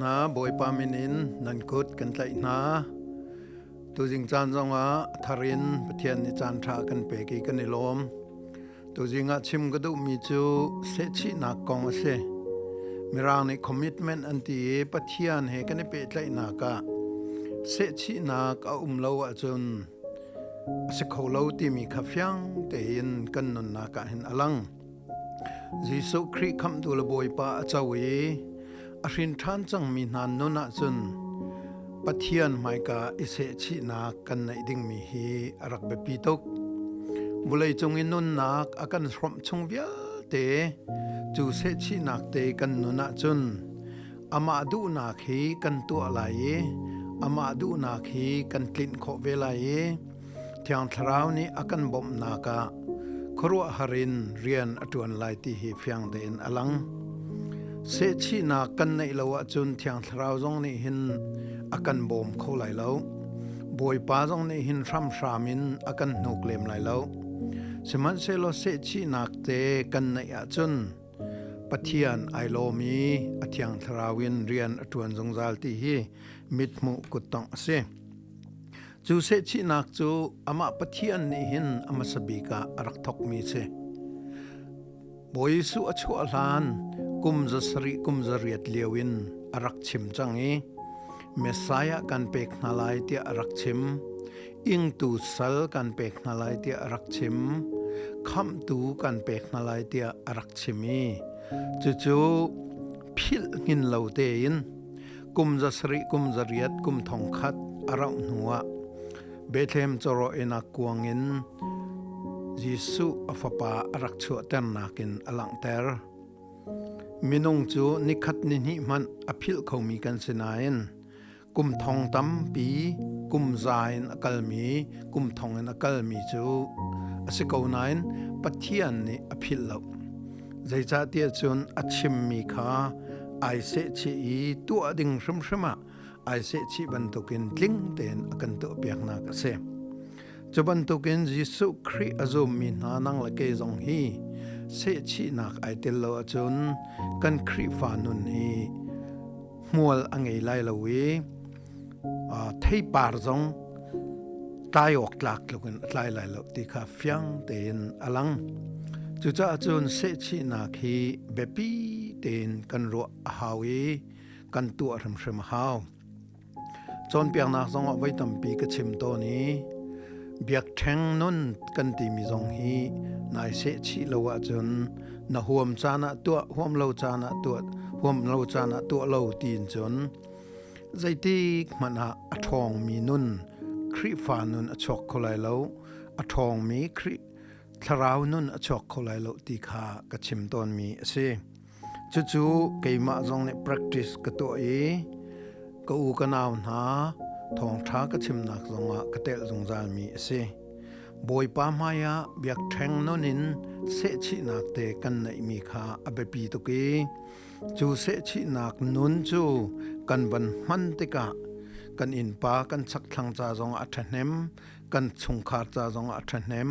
hna, Bawipa min in nan kut kan tlaih hna. Tuzing caan zongah thar in Pathian nih caan ṭha kan pek i kan i lawm. Tuzing ah chim ka duhmi cu sehchihnak kong a si. Mirang nih commitment an ti i Pathian he kan i pehtlaihnak ah sehchihnak a um lo ahcun a si kho lo timi kha fiang tein kan nunnak ah hin a lang. Jesuh Khrih khamhtu le Bawipa a co i a hrin ṭhan cangmi hna nun ahcun Pathian hmaika i sehchihnak kan neih dingmi hi a rak biapi tuk. Vawleicung i nunnak a kan hrawmh chung vialte cu sehchihnak te kan nun ahcun amah duhnak hi kan tuah lai i amah duhnak hi kan tlinh khawh ve lai i Thiang Thlarau nih a kan bawmhnak ah khuaruahhar in rian a ṭuan lai ti hi fiang tein a lang. Sehchihnak kan neih lo ahcun Thiang Thlarau zong nih hin a kan bawm kho lai lo. Bawipa zong nih hin hramhram in a kan hnuk lem lai lo. Sihmanhsehlaw sehchihnak te kan neih ahcun Pathian ai lawm i a Thiang Thlarau in rian a ṭuan zungzal ti hi mithmuh kuttongh a si. Cu sehchihnak cu amah Pathian nih hin a hmasa bik ah a rak thawkmi si. Bawi Jesuh a chuah hlan kum 7 kum 8 lio in a rak chim cang i Messiah kan pek hna lai tiah a rak chim. Ingtu sal kan pek hna lai tiah a rak chim. Khamhtu kan pek hna lai tiah a rak chim i cucu philh hngin lo tein kum 7 kum 8 kum 1000 a rauh hnuah Bethlehem cawraw inn ah kuang in Jesuh a fapa a rak chuahternak in a langhter. Minung cu nikhat ni hnih hmanh a philh khomi kan si nain kum thong tampi kum za in a kalmi kum thong in a kalmi cu a si ko nain Pathian nih a philh lo. Zeicahtiah cun a chimmi kha ai sehchih i tuah ding hrimhrim ah ai sehchih bantukin tling tein a kan tuahpiaknak a si. Cu bantukin Jesuh Khrih a zummi hna nang le kei zong hi sehchihnak ai tel lo ahcun kan Khrihfa nun hi hmual a ngei lai lo i theipar zong tlai awk tlak tluk in a tlai lai lo ti kha fiang tein a lang. Cucaah cun sehchihnak hi biapi tein kan ruah a hau i kan tuah hrimhrim a hau. Cawnpiaknak zongah voi tampi ka chim tawn i biakṭheng nun kan timi zong hi nai sehchih lo ahcun na huam caan ah tuah, huam lo caan ah tuah, huam lo caan ah tuah lo tiin cun Zeitik hmanh ah a ṭhawngmi nun Khrihfa nun a chuak kho lai lo, a ṭhawngmi Khrih thlarau nun a chuak kho lai lo ti kha ka chim tawnmi a si. Cucu keimah zong nih practice ka tuah i ka u ka nau hna thawngṭha ka chimnak zongah ka telh zungzalmi a si. Bawipa hmaiah biakṭheng nun in sehchihnak te kan neihmi kha a biapi tuk i Cu sehchihnak nun cu kan van hman tikah kan innpa kan chakthlang ca zongah a ṭhahnem, kan chungkhar ca zongah a ṭhahnem,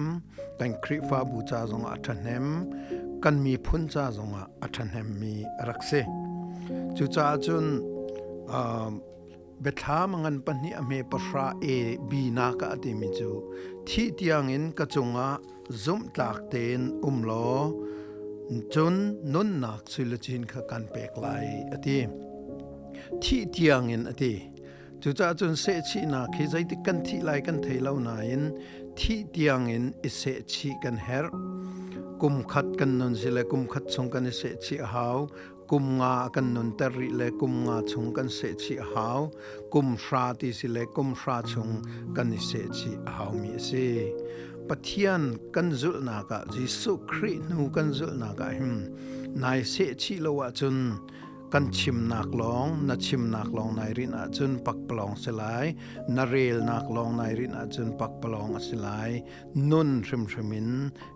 kan Khrihfabu ca zongah a ṭhahnem, kan miphun ca zongah a ṭhahnemmi a rak si. Cucaah cun biathlam a ngan pahnih a hme pahra A B nak ah a timi cu thih tiangin ka cungah zumhtlak tein um law cun nunnak suiluchin kha kan pek lai a ti. Thih tiangin a ti. Cucaah cun sehchihnak hi zeitik kan thih lai kan thei lo nain thih tiangin i sehchih kan herh. Kum khat kan nun si le kum khat chung kan i sehchih a hau. Kum nga kan nunter rih le kum nga chung kan sehchih a hau. Kum hra ti si le kum hra chung kan i sehchih a haumi a si. Pathian kan zulhnak ah Jesuh Khrih hnu kan zulhnak ah hin nai sehchih lo ahcun kan chimnak lawng na chimnak lawng nai rinh ahcun pakpalawng si lai na relnak lawng nai rinh ahcun pakpalawng a si lai nun hrimhrim in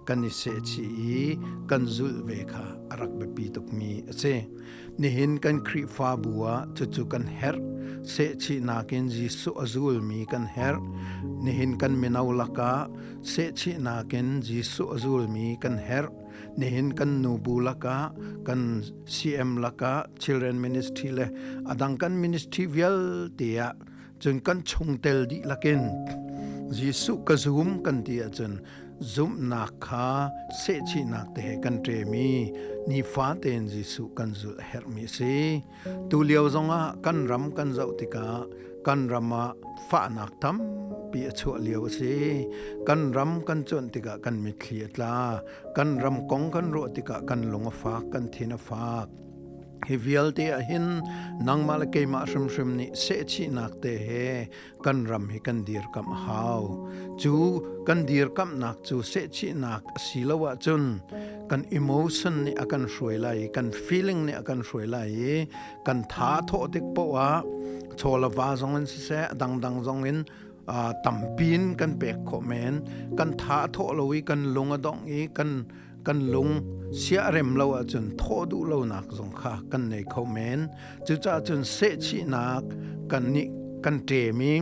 kan i sehchih i kan zulh ve kha a rak biapi tukmi a si. Nihin kan Khrihfabu ah cucu kan herh. Sehchihnak in Jesuh a zulmi kan herh. Nihin kan mino lakah sehchihnak in Jesuh a zulmi kan herh. Nihin kan nu bu lakah, kan CM lakah, Children Ministry le adang kan ministry vialte ah cun kan chungtel dihlak in Jesuh ka zum kan ti ahcun zumhnak kha sehchihnak te he kan ṭem i nifa tein Jesuh kan zulh a herhmi a si. Tulio zongah kan ram kan zoh tikah kan ram ah fahnak tampi a chuah lio a si. Kan ram kan cuanh tikah kan mitthli a tla. Kan ram kong kan ruah tikah kan lung a fak, kan thin a fak. Hi vialte ah hin nangmah le keimah hrimhrim nih sehchihnak te he kan ram hi kan dirkamh a hau. Cu kan dirkamhnak cu sehchihnak a si lo ahcun kan emotion nih a kan hruai lai i kan feeling nih a kan hruai lai i kan tha thawh tik poah ah chaw le va zong in siseh dangdang zong in tampi in kan pek khawh men. Kan tha a thawh lo i kan lung a dongh i kan lung siarem lo ahcun thawh duh lonak zong kha kan nei kho men. Cucaah cun sehchihnak kan nih kan ṭem i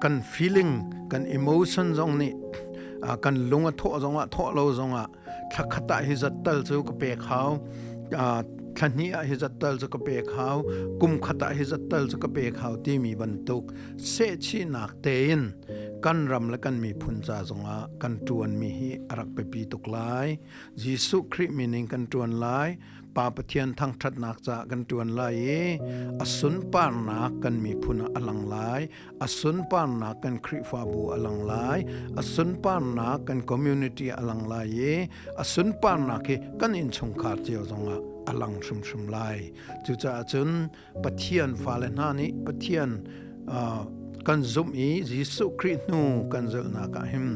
kan feeling, kan emotion zong nih kan lung a thawh zongah thawh lo zongah thla khat ah hi zat tal cu ka pek hau, thla hnih ah hi zat tal cu ka pek hau, kum khat ah hi zat tal cu ka pek hau timi bantuk sehchihnak tein kan ram le kan miphun ca zongah kan ṭuanmi hi a rak biapi tuk lai. Jesuh Khrih min in kan ṭuan lai. Pa Pathian thangṭhatnak caah kan ṭuan lai i a sunparnak kan miphun ah a lang lai. A sunparnak kan Khrihfabu a lang lai. A sunparnak kan community a lang lai i a sunparnak hi kan innchungkhar cio zongah a lang hrimhrim lai. Cucaah cun Pathian fale hna nih Pathian kan zumh i Jesuh Khrih hnu kan zulhnak ah hin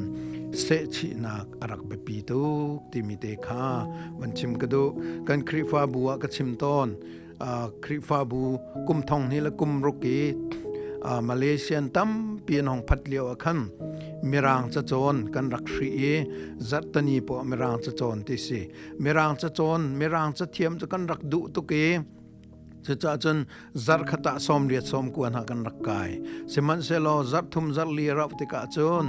sehchihnak a rak biapi tuk timi te kha van chim ka duh. Kan Khrihfabu ah ka chim tawn. Khrihfabu kum thong hnih le kum ruk i Malaysian tampi an hong phat lio ah khan Mirang cacawn kan rak hri i zarhtani poah Mirang cacawn ti si. Mirang cacawn, Mirang cathiam cu kan rak duh tuk i Cucaah cun zarh khat ah 80 sawm kua hna kan rak kai. Sihmanhsehlaw zarh thum zarh li rauh tikah cun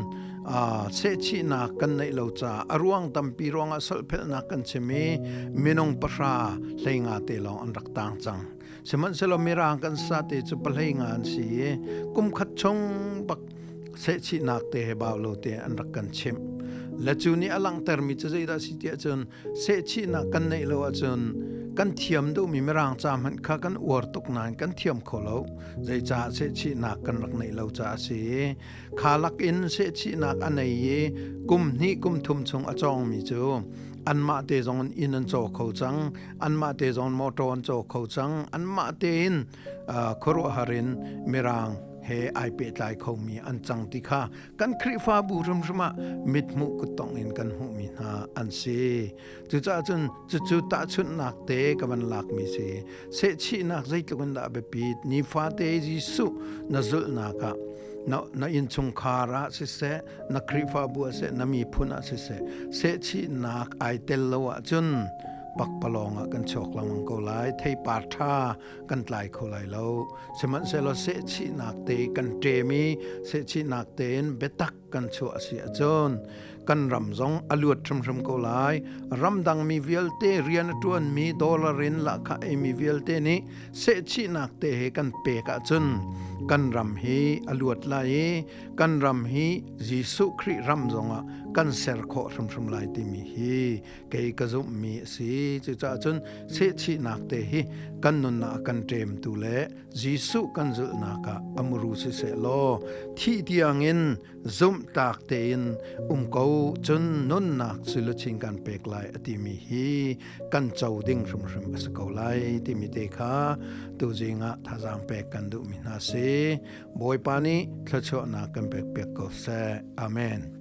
sehchihnak kan neih lo caah a ruang tampi ruangah solhphelhnak kan chim i minung 10 hlei nga te lawng an rak tang cang. Sihmanhsehlaw Mirang kan sa te cu 15 an si i kum khat chung bak sehchihnak te he bau lo te an rak kan chimh. Le cu nih a langhtermi cu zeidah si tiah cun sehchihnak kan neih lo ahcun kan thiam duhmi Mirang ca hmanh kha kan uar tuk nain kan thiam kho lo. Zeicah sehchihnak kan rak neih lo caah a si i kha lakin sehchihnak a nei i kum hnih kum thum chung a cawngmi cu anmah te zong in inn an caw kho cang, anmah te zong motor an caw kho cang, anmah tein khuaruahhar in Mirang he ai pehtlai khomi an cang ti kha kan Khrihfabu hrimhrim ah mithmuh kuttongh in kan hmuhmi hna an si. Cucaah cun cucu tahchunhnak te ka van lakmi si. Sehchihnak zeitluk in dah biapit nifate Jesuh na zulhnak ah na innchungkhar ah siseh, na Khrihfabu ah siseh, na miphun ah siseh, sehchihnak ai tel lo ahcun pakpalawng ah kan chuak lengmang ko lai. Theipar ṭha kan tlai kho lai lo. Sihmanhsehlaw sehchihnak te kan ṭem i sehchihnak tein biatak kan chuah a si ahcun kan ram zong a luat hrimhrim ko lai. Ramdang mi vialte rian a ṭuanmi dollar in lahkhah eimi vialte nih sehchihnak te he kan pek ahcun kan ram hi a luat lai i kan ram hi Jesuh Khrih ram zongah kan ser khawh hrimhrim lai timi hi kei ka zumhmi a si. Cucaah cun sehchihnak te hi kan nunnak kan ṭemtu le Jesuh kan zulhnak ah a muru siseh law thih tiangin zumhtak tein um ko cun nunnak suluchin kan pek lai a timi hi kan co ding hrimhrim a si ko lai timi te kha tuzing ah thazaang pek kan duhmi hna si. Bawipa nih thluachuahnak kan pek piak ko seh. Amen.